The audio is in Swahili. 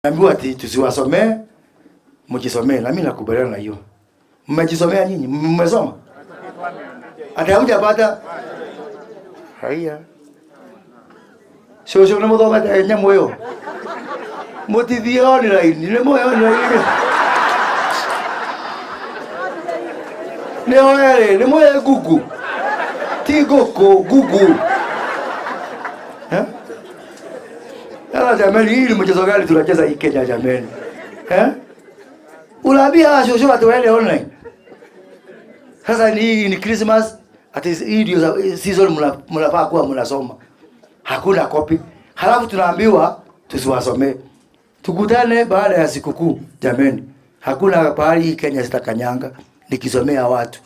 Naambiwa ati tusiwasomee, mjisomee, na mimi nakubaliana na hiyo. Mmejisomea nyinyi? Mmesoma? Ati hamjapata? Haya. Cũcũ nĩ mũthomete nyamũ ĩyo? Mũtithiĩ online, nĩ mũĩ online. Nĩ oerĩ, nĩ mũĩ Google. Ti ngũkũ, Google. Eh? Sasa jameni, hii ni mchezo gani tunacheza hii Kenya jameni? Eh? Unaambia hawa shosho watu waende online. Sasa ni hii ni Christmas, ati hii ndio season mnafaa kuwa mnasoma. Hakuna copy. Halafu tunaambiwa tusiwasomee. Tukutane baada ya sikukuu jameni. Hakuna pahali hii Kenya sitakanyanga nikisomea watu.